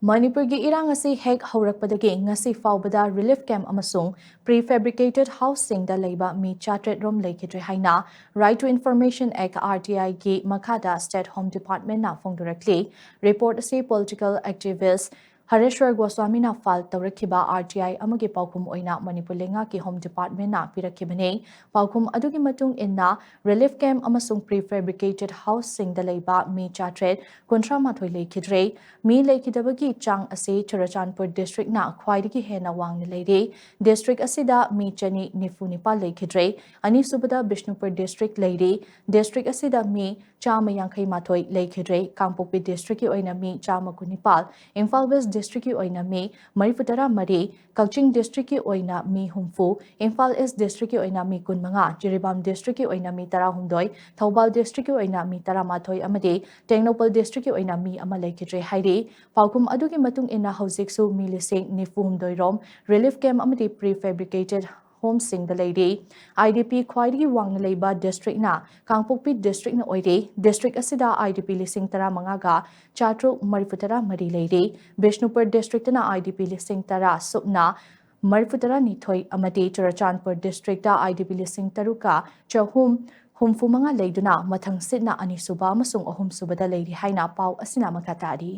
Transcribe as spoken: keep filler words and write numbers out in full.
ꯃꯅꯤꯄꯨꯔꯒꯤ ꯏꯔꯥꯡ ꯑꯁꯤ ꯍꯦꯛ ꯍꯧꯔꯛꯄꯗꯒꯤ ꯉꯁꯤ ꯐꯥꯎꯕꯗ relief camp ꯑꯃꯁꯨꯡ prefabricated houseꯁꯤꯡꯗ ꯂꯩꯕ ꯃꯤ ꯆꯥꯇ꯭ꯔꯦꯠ ꯔꯣꯝ ꯂꯩꯈꯤꯗ꯭ꯔꯦ ꯍꯥꯏꯅ Right to Information Act, RTIꯒꯤ ꯃꯈꯥꯗ State Home Departmentꯅ ꯐꯣꯡꯗꯣꯔꯛꯂꯤ꯫ Report ꯑꯁꯤ political activist ꯍꯔꯦꯁ꯭ꯋꯔ ꯒꯣꯁ꯭ꯋꯥꯃꯤꯅ file ꯇꯧꯔꯛꯈꯤꯕ RTI ꯑꯃꯒꯤ ꯄꯥꯎꯈꯨꯝ ꯑꯣꯏꯅ ꯃꯅꯤꯄꯨꯔ ꯂꯩꯉꯥꯛꯀꯤ Home Departmentꯅ ꯄꯤꯔꯛꯈꯤꯕꯅꯤ꯫ ꯄꯥꯎꯈꯨꯝ ꯑꯗꯨꯒꯤ ꯃꯇꯨꯡ ꯏꯟꯅ, relief camp ꯑꯃꯁꯨꯡ prefabricated houseꯁꯤꯡꯗ ꯂꯩꯕ ꯃꯤ ꯆꯥꯇ꯭ꯔꯦꯠ ꯀꯨꯟꯊ꯭ꯔꯥ ꯃꯥꯊꯣꯏ ꯂꯩꯈꯤꯗ꯭ꯔꯦ꯫ ꯃꯤ ꯂꯩꯈꯤꯗꯕꯒꯤ ꯆꯥꯡ ꯑꯁꯤ ꯆꯨꯔꯆꯥꯟꯄꯨꯔ districtꯅ ꯈ꯭ꯋꯥꯏꯗꯒꯤ ꯍꯦꯟꯅ ꯋꯥꯡꯅ ꯂꯩꯔꯤ꯫ District ꯑꯁꯤꯗ ꯃꯤ ꯆꯅꯤ ꯅꯤꯐꯨ ꯅꯤꯄꯥꯜ ꯂꯩꯈꯤꯗ꯭ꯔꯦ꯫ ꯑꯅꯤꯁꯨꯕꯗ ꯕꯤꯁꯅꯨꯄꯨꯔ district ꯂꯩꯔꯤ꯫ District ꯑꯁꯤꯗ ꯃꯤ ꯆꯥꯝꯃ ꯌꯥꯡꯈꯩ ꯃꯥꯊꯣꯏ ꯂꯩꯈꯤꯗ꯭ꯔꯦ꯫ ꯀꯥꯡꯄꯣꯛꯄꯤ districtꯀꯤ ꯑꯣꯏꯅ ꯃꯤ ꯆꯥꯝꯃ ꯀꯨꯟꯅꯤꯄꯥꯜ, ꯏꯝꯐꯥꯜ West districtꯀꯤ ꯑꯣꯏꯅ ꯃꯤ ꯃꯔꯤꯐꯨ ꯇꯔꯥ ꯃꯔꯤ, ꯀꯛꯆꯤꯡ districtꯀꯤ ꯑꯣꯏꯅ ꯃꯤ ꯍꯨꯝꯐꯨ, ꯏꯝꯐꯥꯜ East districtꯀꯤ ꯑꯣꯏꯅ ꯃꯤ ꯀꯨꯟꯃꯉꯥ, ꯖꯤꯔꯤꯕꯥꯝ districtꯀꯤ ꯑꯣꯏꯅ ꯃꯤ ꯇꯔꯥꯍꯨꯝꯗꯣꯏ, ꯊꯧꯕꯥꯜ districtꯀꯤ ꯑꯣꯏꯅ ꯃꯤ ꯇꯔꯥꯃꯥꯊꯣꯏ ꯑꯃꯗꯤ ꯇꯦꯡꯅꯧꯄꯜ districtꯀꯤ ꯑꯣꯏꯅ ꯃꯤ ꯑꯃ ꯂꯩꯈꯤꯗ꯭ꯔꯦ ꯍꯥꯏꯔꯤ꯫ ꯄꯥꯎꯈꯨꯝ ꯑꯗꯨꯒꯤ ꯃꯇꯨꯡ ꯏꯟꯅ ꯍꯧꯖꯤꯛꯁꯨ ꯃꯤ ꯂꯤꯁꯤꯡ ꯅꯤꯐꯨ ꯍꯨꯝꯗꯣꯏ ꯔꯣꯝ relief camp ꯑꯃꯗꯤ prefabricated homeꯁꯤꯡꯗ ꯂꯩꯔꯤ꯫ IDP ꯈ꯭ꯋꯥꯏꯗꯒꯤ ꯋꯥꯡꯅ ꯂꯩꯕ districtꯅ ꯀꯥꯡꯄꯣꯛꯄꯤ districtꯅ ꯑꯣꯏꯔꯤ꯫ District ꯑꯁꯤꯗ IDP ꯂꯤꯁꯤꯡ ꯇꯔꯥꯃꯉꯥꯒ ꯆꯥꯇ꯭ꯔꯨꯛ ꯃꯔꯤꯐꯨ ꯇꯔꯥ ꯃꯔꯤ ꯂꯩꯔꯤ꯫ ꯕꯤꯁꯅꯨꯄꯨꯔ districtꯅ IDP ꯂꯤꯁꯤꯡ ꯇꯔꯥ ꯁꯨꯞꯅ ꯃꯔꯤꯐꯨ ꯇꯔꯥꯅꯤꯊꯣꯏ ꯑꯃꯗꯤ ꯆꯨꯔꯆꯥꯟꯄꯨꯔ districtꯇ IDP ꯂꯤꯁꯤꯡ ꯇꯔꯨꯛꯀ ꯆꯍꯨꯝ ꯍꯨꯝꯐꯨ ꯃꯉꯥ ꯂꯩꯗꯨꯅ ꯃꯊꯪ ꯁꯤꯠꯅ ꯑꯅꯤꯁꯨꯕ ꯑꯃꯁꯨꯡ ꯑꯍꯨꯝꯁꯨꯕꯗ ꯂꯩꯔꯤ ꯍꯥꯏꯅ ꯄꯥꯎ ꯑꯁꯤꯅ ꯃꯈꯥ ꯇꯥꯔꯤ꯫